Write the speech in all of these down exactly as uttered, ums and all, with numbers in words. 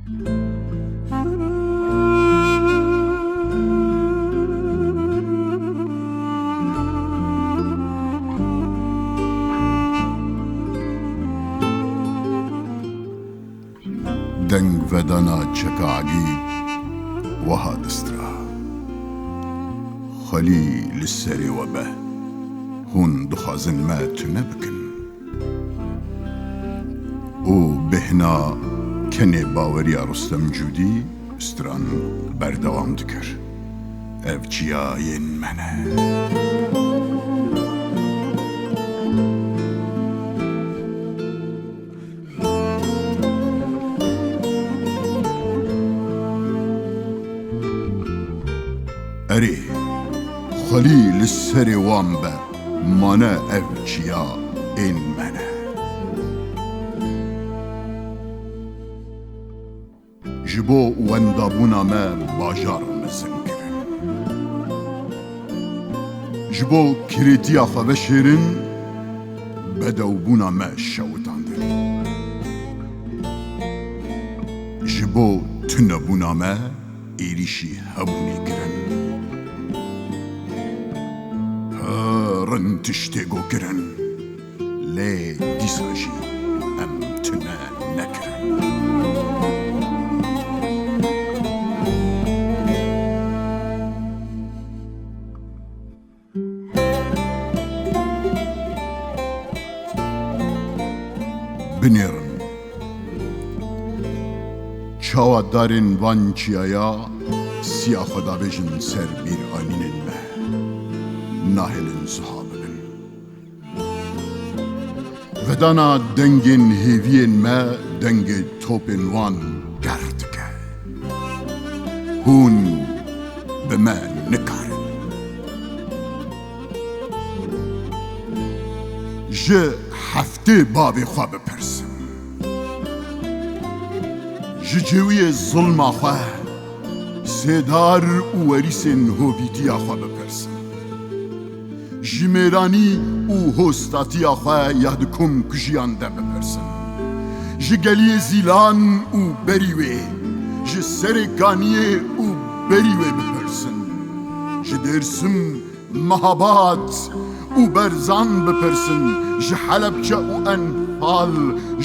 Deng vedana çeka Egîd wiha distra: Xwelî li serê we be, hûn dixwazin me tune bikin. Û bêhna kenê baweriya Rustem Cûdî stran berdewam dikir: Ev çiya yên me ne. Erê, xwelî li serê wan be, mane ev çiya ên me ne. Ji bo wendabûna me bajar mezin kirin. Ji bo kirêtiya xwe veşêrin, bedewbûna me şewitandin. Ji bo tunebûna me êrîşî hebûnê kirin. Pirin tiştê go kirin. Lê dîsa jî em tune nekirin. Binêrin. Çawa darên van çiyaya siya xwe davêjin ser bîranînên me. Nahêlin ziha bibin. Vedana dengên hêviyên me dengê topên wan germ dike. Hûn bi me nikarin. Ji heftê bavê xwe bipirsin. Ji cêwiyê zilma xwe, sêdar û werîsên hovîtiya xwe bipirsin. Ji mêranî û hostatiya xwe ya di komkujiyan de bipirsin. Ji geliyê Zîlan û berî wê, ji Serêkaniyê û berî wê bipirsin. Ji Dêrsim, Mehabad û Berzan bipirsin, ji Helebçe û Enfal,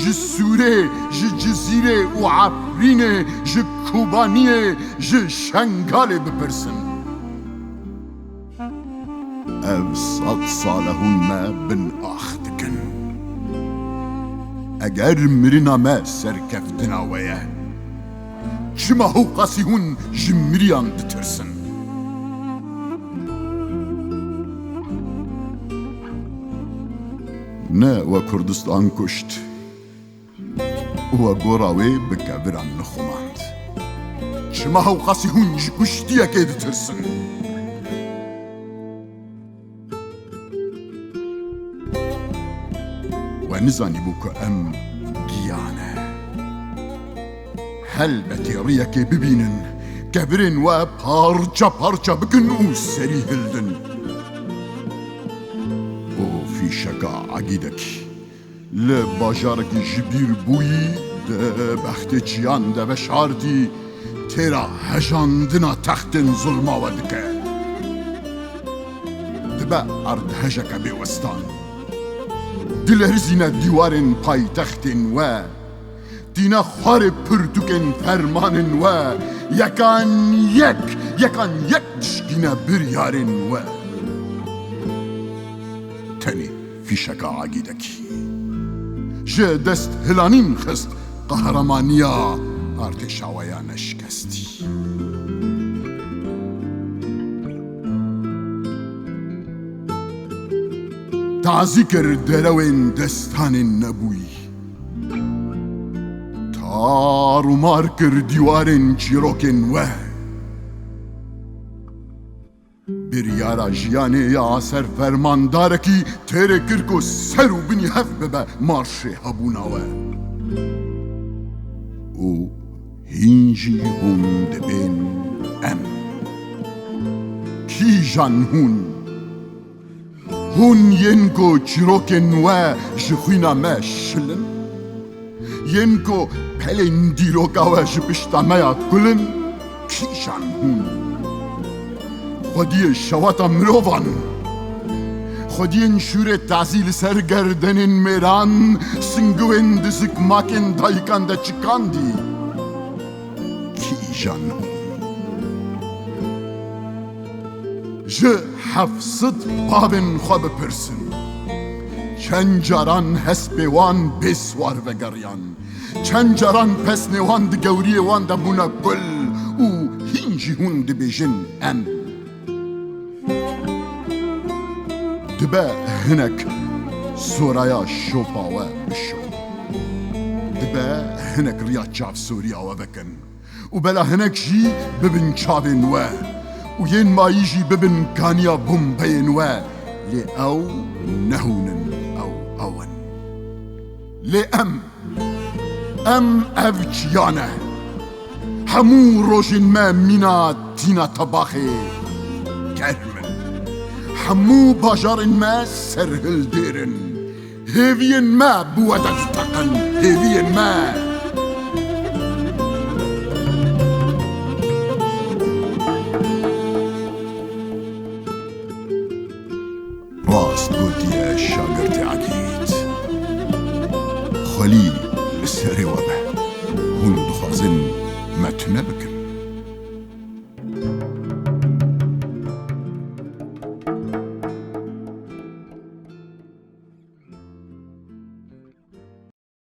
ji Sûrê, ji Cizîrê û Efrînê, ji Kobaniyê, ji Şengalê bipirsin. Ev sed sal e hûn me bin ax dikin. Eger mirina me serkeftina we ye, çima hewqasî hûn ji miriyan ditirsin? Ne we Kurdistan kuşt û we gora wê bi keviran nixumand. Çima hewqasî hûn ji kuştiyekê ditirsin? We nizanîbû ku em giya ne. Helbetî riyekê bibînin, kevirên we parça parça bikin û serî hildin. Û fîşeka Egîdekî li bajarekî ji bîr bûyî di bextê çiyan de veşartî, têra hejandina textên zilma we dike. Dibe erdhejeke bêwestan. Dilerizîne dîwarên paytextên we. Tîne xwarê pirtûkên fermanên we. Yekan yek, yekan yek dişkîne biryarên we. Tenê fîşeka Egîdekî ji dest hilanîn xist qehramaniya artêşa we ya neşikestî. Tazî kir derewên destanên nebûyî. Tarûmar kir dîwarên çîrokên we. Biryara jiyanê ya serfermandarekî têrê kir ku ser û binî hev bibe marşê hebûna we. Û hîn jî hûn dibên em. Kîjan hûn? Hûn yên ku çîrokên we ji xwîna me şil in? Yên ku Helên dîroka we ji pişta me ya kul in, kîjan hûn? Xwediyê şewata mirovan, xwediyên şûrê tazî li ser gerdenên mêran, singûên di zikmakên dayikan de çikandî, kîjan hûn? Ji heft sed bavên xwe bipirsin. Çend caran hespê wan bê siwar vegeriyan. Çend caran pesnê wan di gewriyê wan de bûne kul û hîn jî hûn dibêjin em. Dibe hinek zoraya şopa we bişo. Dibe hinek riya çavsoriya we vekin. Û bela hinek jî bibin çavên we û yên mayî jî bibin kaniya bombeyên we. Lê ew ne hûn in, ew ew in. Lê em, em ev çiya ne. Hemû rojên me mîna tîna tebaxê germ in. Hemû bajarên me serhildêr in. Hêviyên me bi we de diteqin, hêviyên me. Rast gotiye şagirtê Edît. Xwelî li serê we be. Hûn dixwazin me tune bikin.